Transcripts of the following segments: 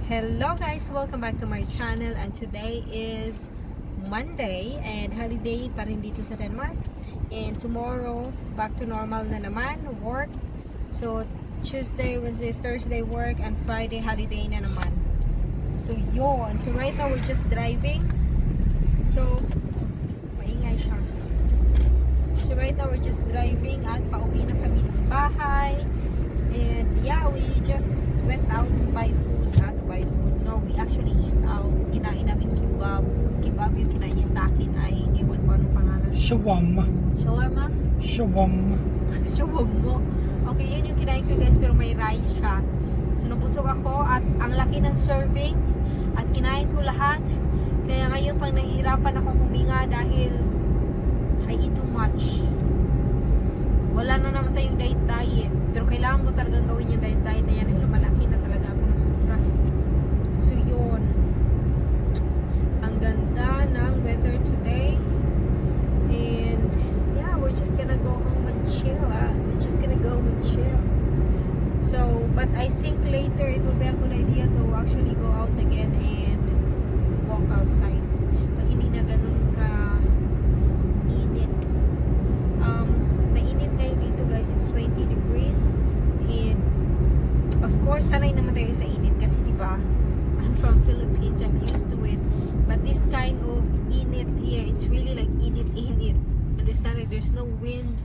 Hello guys! Welcome back to my channel, and today is Monday and holiday pa rin dito sa Denmark. And tomorrow, back to normal na naman, work. So Tuesday, Wednesday, Thursday work, and Friday holiday na naman. So yon. So right now we're just driving. So maingay siya. So right now we're just driving at pauwi na kami ng bahay. And yeah, we just went out to buy food. To buy food. No, we actually eat out. Kinain namin kebab. Kebab yung kinain niya sa akin ay ewan ko anong pangalan. Shawarma. Shawarma? Shawarma. Shawarma. Okay, yun yung kinain ko, guys, pero may rice siya. So nabusog ako at ang laki ng serving at kinain ko lahat. Kaya ngayon pang nahihirapan ako huminga dahil I eat too much. Wala na naman tayong diet diet. Pero kailangan ko talagang gawin yung diet diet na yan. Ay, lumalaki na talaga ako ng sobra. So yun. Ang ganda ng weather today. And yeah, we're just gonna go home and chill. Ah. We're just gonna go home and chill. So, but I think later it will be a good idea to actually go out again and walk outside. Pag hindi na ganun ka init. Mainit ngayon dito, guys. It's 20 degrees. And of course, sanay naman tayo sa init kasi, di ba? I'm from Philippines. I'm used to it. But this kind of init here, it's really like init init. Understand? Like there's no wind.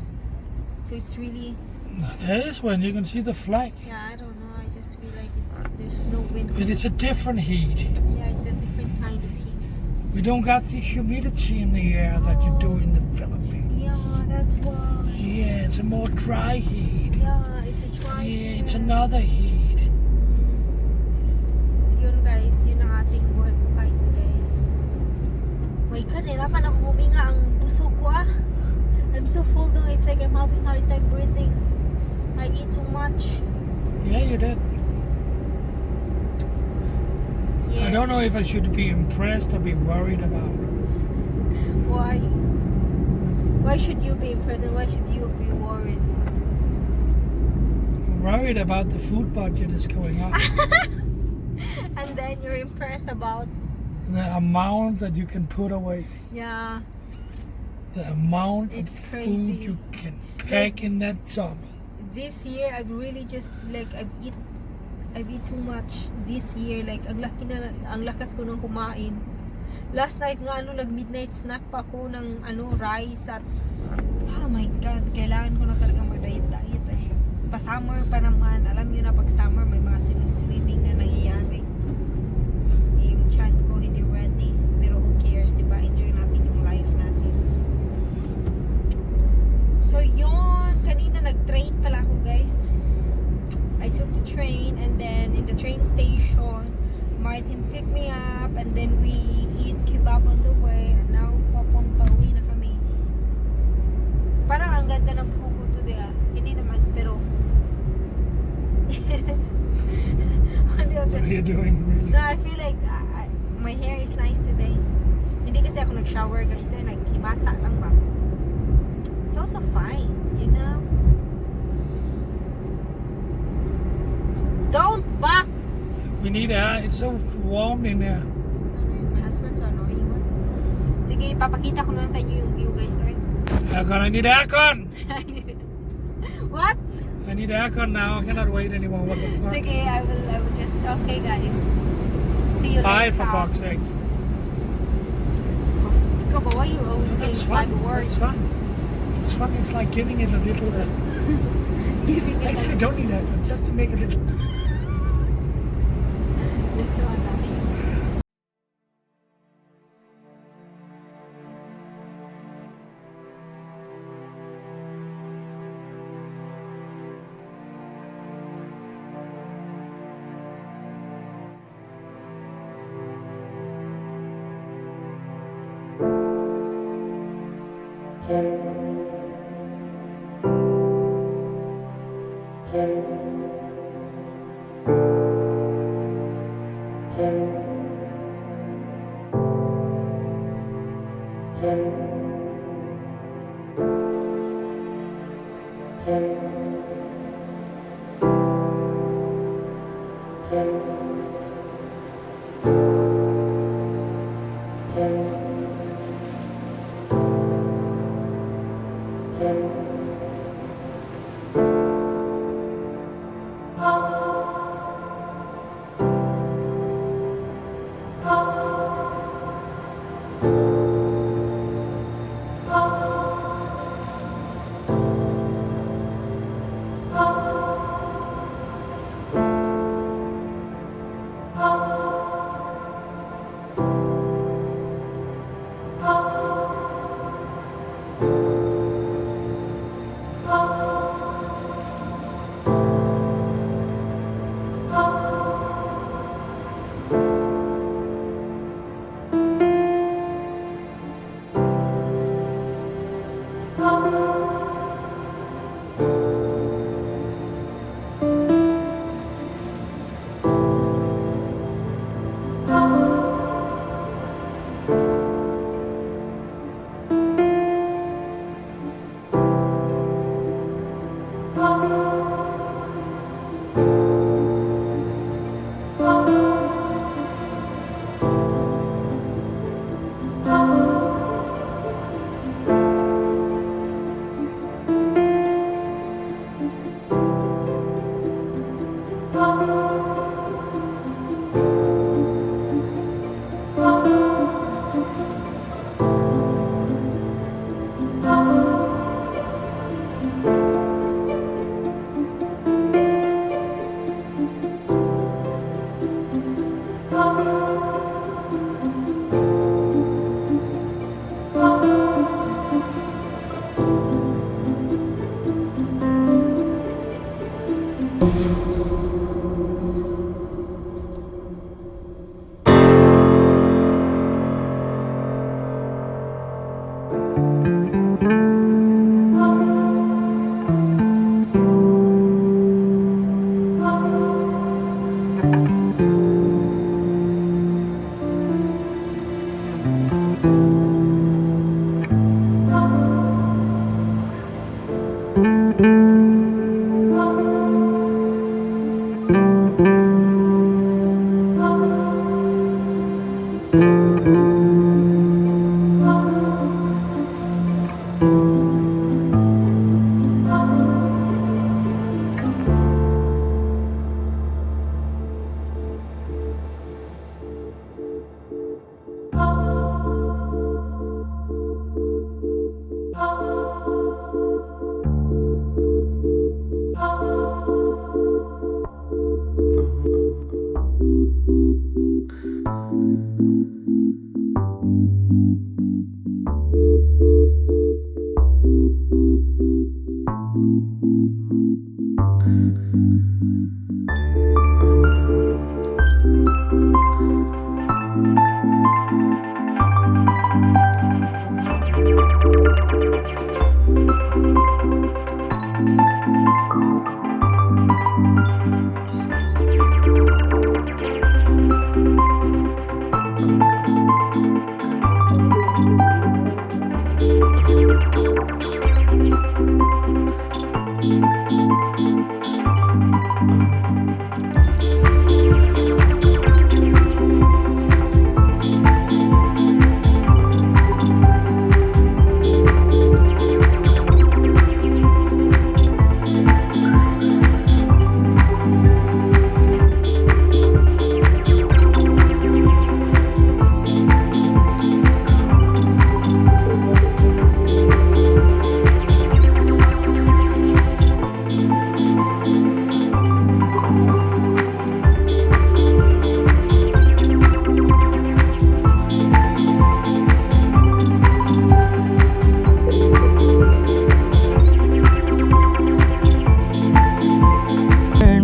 So it's really There is one. You can see the flag. Yeah, I don't know. I just feel like it's there's no wind. But it's a different heat. Yeah, it's a different kind of heat. We don't got the humidity in the air that you do in the Philippines. Yeah, that's why. Yeah, it's a more dry heat. Yeah, it's a dry Yeah, it's air. Another heat. So yun guys, yun ang ating buhay-buhay today. My God, nahirapan ako huminga. Ang busog ko ah. I'm so full though. It's like I'm having hard time breathing. I eat too much. Yeah, you did. Yes. I don't know if I should be impressed or be worried about it. Why? Why should you be impressed and why should you be worried? I'm worried about the food budget is going up. And then you're impressed about The amount that you can put away. The amount It's of crazy. Food you can pack in that tummy. This year I've really just like I've eat too much this year. Like ang laki na, ang lakas ko nang kumain. Last night nga, ano, nag midnight snack pa ako ng ano, rice at oh my God, kailangan ko na talaga mag diet diet eh. Pa summer pa naman, alam niyo na pag summer may mga swimming swimming na nangyayari. Eh, yung chan ko hindi ready, pero who cares, 'di ba? Enjoy natin yung life natin. So yun, kanina nag-train pala ako, guys. I took the train and then in the train station, Martin picked me up and then we eat kebab on the way and now pauwi na kami. Parang ang ganda ng buhok ko today ah. Hindi naman, pero what do you What are think? You doing, really? No, I feel like my hair is nice today. Hindi kasi ako nag-shower, guys. Eh, naghimasa lang ba? It's also fine. Don't back! We need air. It's so warm in there. So annoying. My husband's so annoying. One. Sige, papakita ko na lang sa inyo yung view, guys. Okay? Aircon. I need aircon. What? I need aircon now. I cannot wait anymore. What the fuck? Sige, I will just, okay guys. See you Bye, later. For fuck's sake. Ikaw ba, why you always That's say fun. bad words? That's fun. It's fun. It's like giving it a little. Giving it Actually, don't need aircon. Just to make a little. You're so annoying.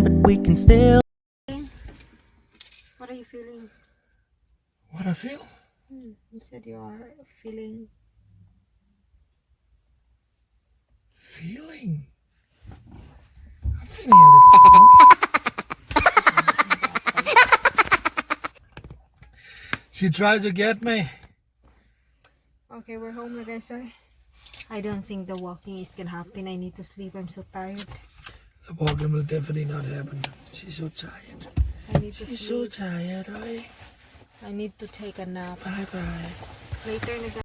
But we can still What are you feeling? What I feel? You said you are feeling. Feeling. I'm feeling a little horny. She tried to get me. Okay, we're home na, guys. I don't think the walking is gonna happen. I need to sleep. I'm so tired. The walking will definitely not happen. She's so tired. I need to She's so sleep. tired. Oi. I need to take a nap. Bye bye. Later na, guys.